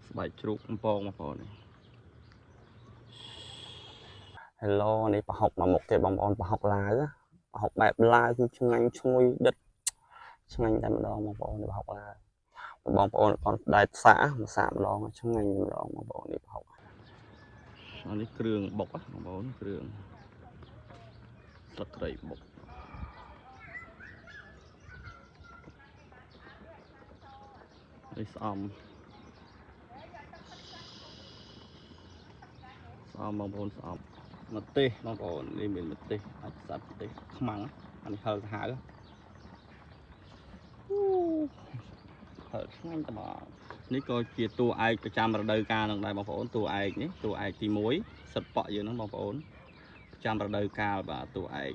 ស្បែកជ្រូកកំពងបងប្អូននេះ Hello នេះប្រហុកមួយមុខទៀតបងប្អូនប្រហុកឡាវប្រហុកបែបឡាវគឺឆ្ងាញ់ឈ្ងុយដិតឆ្ងាញ់តែម្ដងបងប្អូននេះប្រហុកឡាវបងប្អូនអត់ដែលសាកមកសាកម្ដងឆ្ងាញ់ម្ដងបងប្អូននេះប្រហុកនេះគ្រឿងបុកបងប្អូនគ្រឿងស្លឹកគ្រៃបុកនេះស្អំស្អំបងប្អូនស្អំម្ទេសបងប្អូននេះមានម្ទេសអាចសាប់ម្ទេសខ្មាំងអានេះហឹរសាហាវហឹរឆ្ងាញ់តែមកនេះក៏ជាតួឯកប្រចាំរដូវកាលនឹងដែរបងប្អូនតួឯកនេះតួឯកទី1សិតប៉ក់យើងហ្នឹងបងប្អូនប្រចាំរដូវកាលបាទតួឯក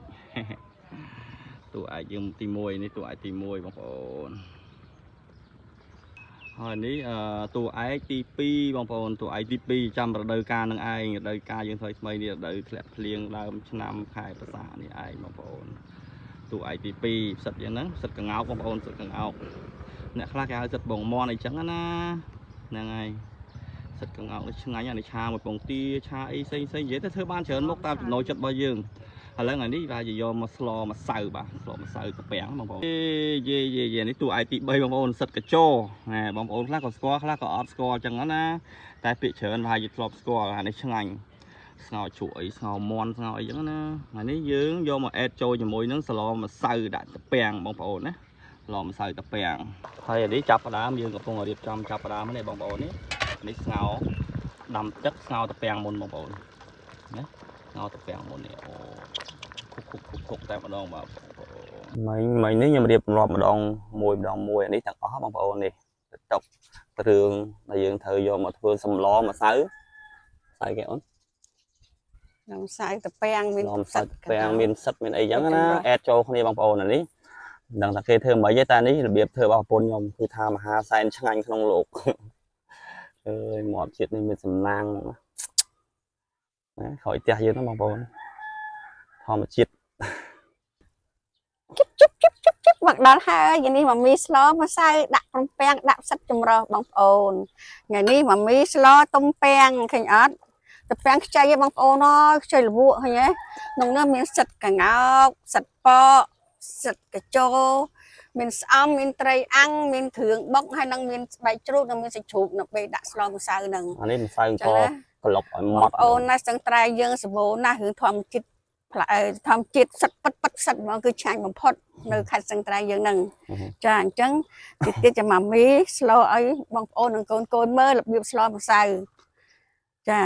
តួឯកយើងទី1នេះតួឯកទី1បងប្អូនហើយនេះតួឯកទី2បងប្អូនតួឯកទី2ចាំរដូវកាលនឹងឯងរដូវកាលយើងថ្មីថ្មីនេះរដូវធ្លាក់ភ្លៀងដើមឆ្នាំខែប្រសានេះឯងបងប្អូនតួឯកទី2ផ្សិតយ៉ាងហ្នឹងផ្សិតកងោកបងប្អូនផ្សិតកងោកអ្នកខ្លះគេហៅផ្សិតបងមន់អីចឹងណាហ្នឹងហើយផ្សិតកងោកនេះឆ្ងាញ់អានេះឆាមួយពងទាឆាអីផ្សេងផ្សេងនិយាយទៅធ្វើបានច្រើនមុខតាមចំណូលចិត្តរបស់យើងឥឡូវថ្ងៃនេះបាទយកមកស្លម្សៅបាទស្លម្សៅតាពាំងបងប្អូនយេយេយេនេះតួឯកទី3បងប្អូនសិតកចោណែបងប្អូនខ្លះក៏ស្គាល់ខ្លះក៏អត់ស្គាល់ចឹងណាតែពាក្យច្រើនប្រហែលជាធ្លាប់ស្គាល់អានេះឆ្ងាញ់ស្ងោរជ្រក់អីស្ងោរមាន់ស្ងោរអីចឹងណាថ្ងៃនេះយើងយកមកអេតចូលជាមួយនឹងស្លម្សៅដាក់តាពាំងបងប្អូនណាស្លម្សៅតាពាំងហើយអានេះចាប់ផ្ដើមយើងកំពុងរៀបចំចាប់ផ្ដើមនេះបងប្អូននេះនេះស្ងោរដាំទឹកស្ងោរតាពាំងមុនបងប្អូនណាស្ងោរតាពាំងមុននេះអូគុកគុកគុកគុកតែម្ដងបាទបងប្អូនមិញមិញនេះខ្ញុំរៀបរាប់ម្ដងមួយម្ដងមួយអានេះទាំងអស់បងប្អូននេះតុកគ្រឿងដែលយើងត្រូវយកមកធ្វើសម្លម្សៅស្អីគេអូន ម្សៅតាពាំងមាន ម្សៅតាពាំងមានសិតមានអីចឹងណាអេតចូលគ្នាបងប្អូនអានេះមិនដឹងថាគេធ្វើមិនអីទេតែនេះរបៀបធ្វើរបស់ប្រពន្ធខ្ញុំគឺថាមហាសែនឆ្ងាញ់ក្នុងលោកអើយមាត់ជាតិនេះមានសំណាងណាក្រោយផ្ទះយើងហ្នឹងបងប្អូនធម្មជាតិ ជិបជិបជិបជិបជិបមកដល់ហើយថ្ងៃនេះម៉ាមីស្លម្សៅដាក់ទំពាំងដាក់ផ្សិតចម្រុះបងប្អូនថ្ងៃនេះម៉ាមីស្លទំពាំងឃើញអត់ទំពាំងខ្ចីឯងបងប្អូនអើយខ្ចីលវក់ឃើញទេក្នុងនោះមានសិតកងោកសិតប៉កសិតកចោមានស្អំមានត្រីអាំងមានគ្រឿងបុកហើយនឹងមានស្បែកជ្រូកនិងមានសាច់ជ្រូកនៅពេលដាក់ស្លម្សៅហ្នឹង អានេះម្សៅអង្គ ចឹងណា ក្លុកឲ្យ បង ម៉ត់ ប្អូនណាស្ទឹងត្រែងយើងសម្បូរណាស់រឿងធម្មជាតិផ្លែធម្មជាតិសិតពិតពិតសិតហ្មងគឺឆ្ងាញ់បំផុតនៅខេត្តស្ទឹងត្រែងយើងហ្នឹងចាអញ្ចឹងទីទៀតចាំម៉ាមីស្លឲ្យបងប្អូននិងកូនកូនមើលរបៀបស្លម្សៅចា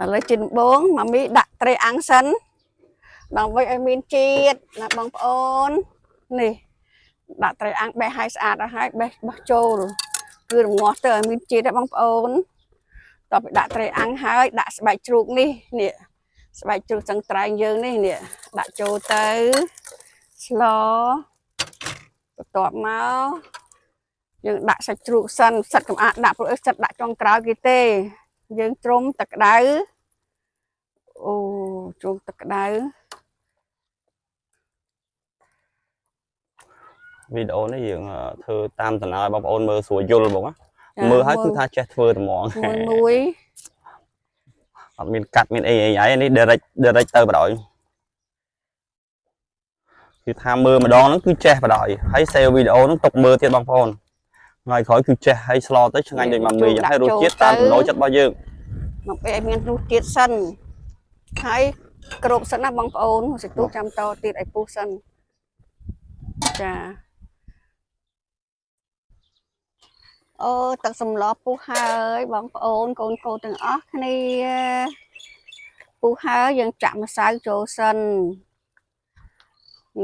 ឥឡូវជាដំបូងម៉ាមីដាក់ត្រីអាំងសិនដើម្បីឲ្យមានជាតិណាបងប្អូននេះដាក់ត្រីអាំងបេះឲ្យស្អាតអស់ហើយបេះបោះចូលគឺរងាស់ទៅឲ្យមានជាតិណាបងប្អូនតទៅដាក់ត្រីអាំងហើយដាក់ស្បែកជ្រូកនេះនេះស្បែកជ្រូកស្ទឹងត្រែងយើងនេះនេះដាក់ចូលទៅស្លបន្ទាប់មកយើងដាក់សាច់ជ្រូកសិនសិតកំអាកដាក់ព្រោះអីសិតដាក់ចុងក្រោយគេទេយើងជ្រុំទឹកក្តៅអូជ្រុំទឹកក្តៅ វីដេអូនេះយើងធ្វើតាមដំណើរបងប្អូនមើលស្រួលយល់ហ្មងណា ចា មើលហើយគឺថាចេះធ្វើតែហ្មង មួយមួយ អត់មានកាត់មានអីអីហើយនេះ direct direct ទៅបណ្ដោយគឺថាមើលម្ដងហ្នឹងគឺចេះបណ្ដោយហើយ save វីដេអូហ្នឹងទុកមើលទៀតបងប្អូនថ្ងៃក្រោយគឺចេះហើយស្លទៅឆ្ងាញ់ដូចម៉ាមីចឹងហើយរសជាតិតាមចំណូលចិត្តរបស់យើង មកពេលឲ្យមានរសជាតិសិនហើយគ្របសិនណាបងប្អូនសិទូចាំតទៀតឲ្យពុះសិនចាអូទឹកសម្លពុះហើយបងប្អូនកូនកូនទាំងអស់គ្នាពុះហើយយើងចាក់ម្សៅចូលសិន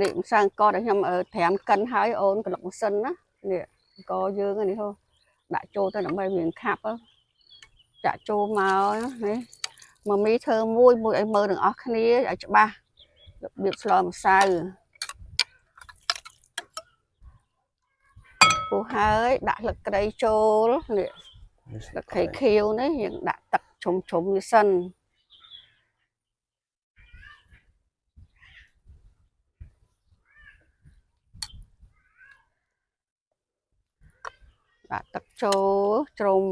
នេះម្សៅអង្គដែលខ្ញុំត្រាំកិនហើយអូនក្លុកម៉ាស៊ីនណានេះអង្គយើងនេះហូដាក់ចូលទៅដើម្បីវាខាប់ចាក់ចូលមកនេះម៉ាមីធ្វើមួយមួយឲ្យមើលទាំងអស់គ្នាឲ្យច្បាស់របៀបស្លម្សៅពុះហើយដាក់ស្លឹកគ្រៃចូលនេះស្លឹកគ្រៃខៀវនេះយើងដាក់ទឹកជ្រុំជ្រុំវាសិន ដាក់ទឹកចូលជ្រុំ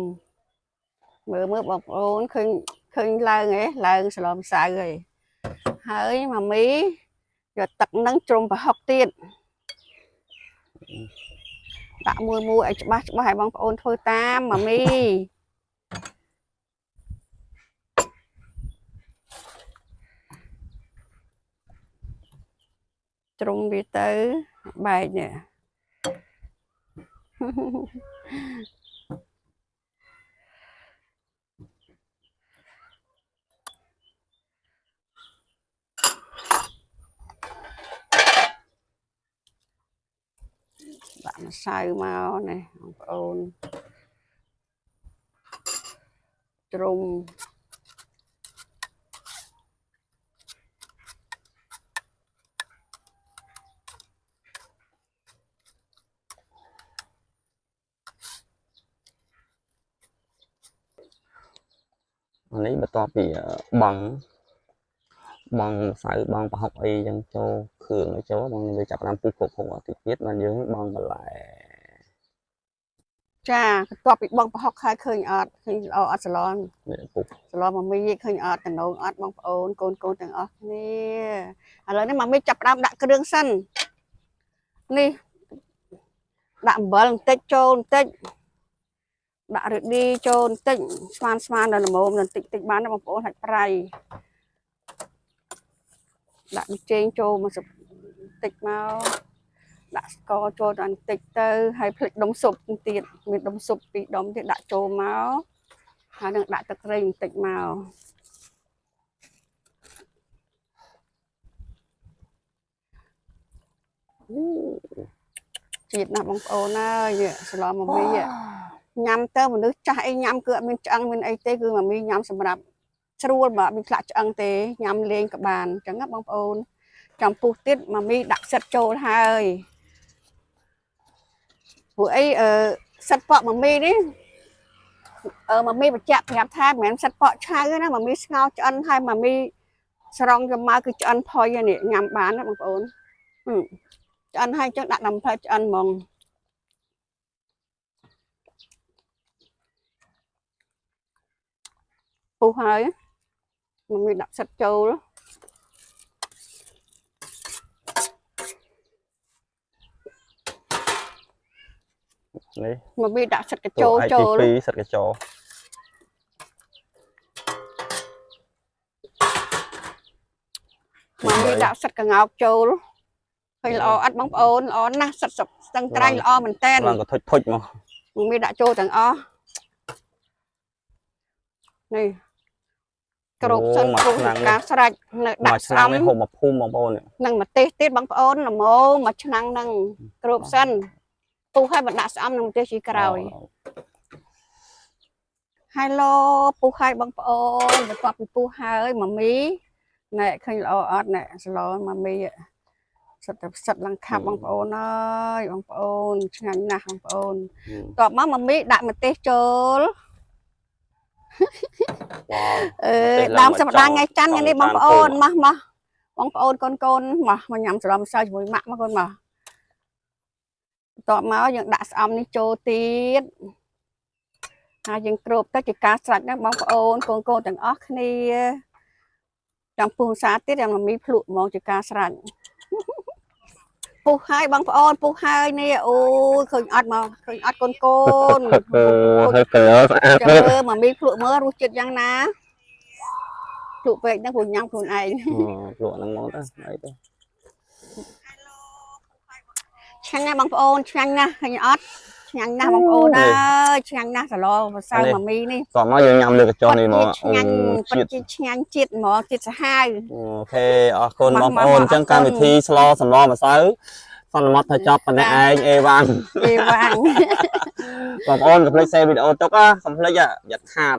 មើលមើលបងប្អូនឃើញឃើញឡើងហ៎ឡើងស្លម្សៅហើយហើយម៉ាមីយកទឹកហ្នឹងជ្រុំប្រហុកទៀតដាក់មួយមួយឲ្យច្បាស់ច្បាស់ឲ្យបងប្អូនធ្វើតាមម៉ាមី ជ្រុំវាទៅបែកនេះ ដាក់ម្សៅមកនេះបងប្អូនជ្រុំ អានេះបន្ទាប់ពីបង់បង់ម្សៅបង់ប្រហុកអីចឹងចូលគ្រឿងអីចូលបងវាចាប់ផ្ដើមពុះពុកពុកអត់តិចទៀតបានយើងបង់បន្លែ ចាបន្ទាប់ពីបងប្រហុកហើយឃើញអត់ឃើញល្អអត់ស្លន់ នេះពុះ ស្លម៉ាមីឃើញអត់តំណងអត់បងប្អូនកូនកូនទាំងអស់គ្នាឥឡូវនេះម៉ាមីចាប់ផ្ដើមដាក់គ្រឿងសិននេះដាក់អំបិលបន្តិចចូលបន្តិចដាក់រឌីចូលបន្តិចស្មានស្មានដល់ល្មមបន្តិចតិចបានណាបងប្អូនហាច់ប្រៃដាក់ប៊ីចេងចូលមកបន្តិចមកដាក់ស្ករចូលដល់បន្តិចទៅហើយភ្លេចដុំស៊ុបទៀតមានដុំស៊ុបពីរដុំទៀតដាក់ចូលមកហើយនឹងដាក់ទឹកត្រីបន្តិចមក ជាតិណាស់បងប្អូនអើយនេះស្លម៉ាមីញ៉ាំទៅមនុស្សចាស់អីញ៉ាំគឺអត់មានឆ្អឹងមានអីទេគឺម៉ាមីញ៉ាំសម្រាប់ស្រួលបើអត់មានឆ្លាក់ឆ្អឹងទេញ៉ាំលេងក៏បានអញ្ចឹងណាបងប្អូនចំពុះទៀតម៉ាមីដាក់ផ្សិតចូលហើយព្រោះអីអឺផ្សិតប៉ក់ម៉ាមីនេះអឺម៉ាមីបញ្ជាក់ប្រាប់ថាមិនមែនផ្សិតប៉ក់ឆៅទេណាម៉ាមីស្ងោរឆ្អិនហើយម៉ាមីស្រង់យកមកគឺឆ្អិនផុយហើយនេះញ៉ាំបានណាបងប្អូនហឹមឆ្អិនហើយអញ្ចឹងដាក់ដំផ្លែឆ្អិនហ្មង ពុះហើយមិនមានដាក់ផ្សិតចូល នេះ មកមានដាក់ផ្សិតក តួ ញ្ចូល ឯក ចូល ទី2សិតកញ្ចោ មកមានដាក់ផ្សិតកង្កោកចូលឃើញល្អអត់បងប្អូនល្អណាស់សិតស្ទឹងត្រែងល្អមែនតើ ឡើងក៏ធុចធុចមក មកមានដាក់ចូលទាំងអស់នេះក្របសិនគ្រូការស្រេចនៅ មួយ ដាក់ស្អំ ឆ្នាំនេះហូបមកភូមិបងប្អូននេះ និងម្ទេសទៀតបងប្អូនល្មមមួយឆ្នាំងនឹងក្របសិនពុះឲ្យបណ្ដាក់ស្អំនិងម្ទេសជាក្រោយ Hello ពុះហើយបងប្អូនបន្ទាប់ពីពុះហើយម៉ាមីណែឃើញល្អអត់ណែស្លម៉ាមីសិតតែផ្សិតឡើងខាប់បងប្អូនអើយបងប្អូនឆ្ងាញ់ណាស់បងប្អូនបន្ទាប់មកម៉ាមីដាក់ម្ទេសចូល វ៉ាវ អឺដើមសប្តាហ៍ថ្ងៃច័ន្ទថ្ងៃនេះបងប្អូនមកមកបងប្អូនកូនកូនមកមកញ៉ាំស្លម្សៅជាមួយម៉ាក់មកកូនមកបន្ទាប់មកយើងដាក់ស្អំនេះចូលទៀតហើយយើងគ្របទៅជាការស្រេចណាបងប្អូនកូនកូនទាំងអស់គ្នា ចាំពុះសាទៀតយ៉ាងមីភ្លក់ហ្មងជាការស្រេច ពុះហើយបងប្អូនពុះហើយនេះអូយឃើញអត់មកឃើញអត់កូនកូន ហើយកើស្អាត ចាំមើលមកមីភ្លក់មើលរសជាតិយ៉ាងណាភ្លក់ពេកហ្នឹងព្រោះញ៉ាំខ្លួនឯង លក់ហ្នឹងមកទៅអីទៅ ឆ្ងាញ់ណាស់បងប្អូនឆ្ងាញ់ណាស់ឃើញអត់ឆ្ងាញ់ណាស់បងប្អូនអើយឆ្ងាញ់ណាស់សឡម្សៅម៉ាមីនេះ តោះមកយើងញ៉ាំលើកញ្ចុះនេះមក ឆ្ងាញ់ពិត ជាតិ ជាឆ្ងាញ់ជាតិហ្មងជាតិសាហាវ OK អរគុណបងប្អូនអញ្ចឹងកម្មវិធីស្លសម្លម្សៅសន្មត់ថាចប់ប៉ុណ្ណេះឯងអេវ៉ាន់ អេវ៉ាន់ បងប្អូនកុំភ្លេច share វីដេអូទុកណាកុំភ្លេចយ៉ាត់ខាត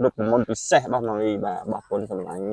រូបមន្តពិសេសរបស់ម៉ាមីបាទអរគុណសម្លាញ់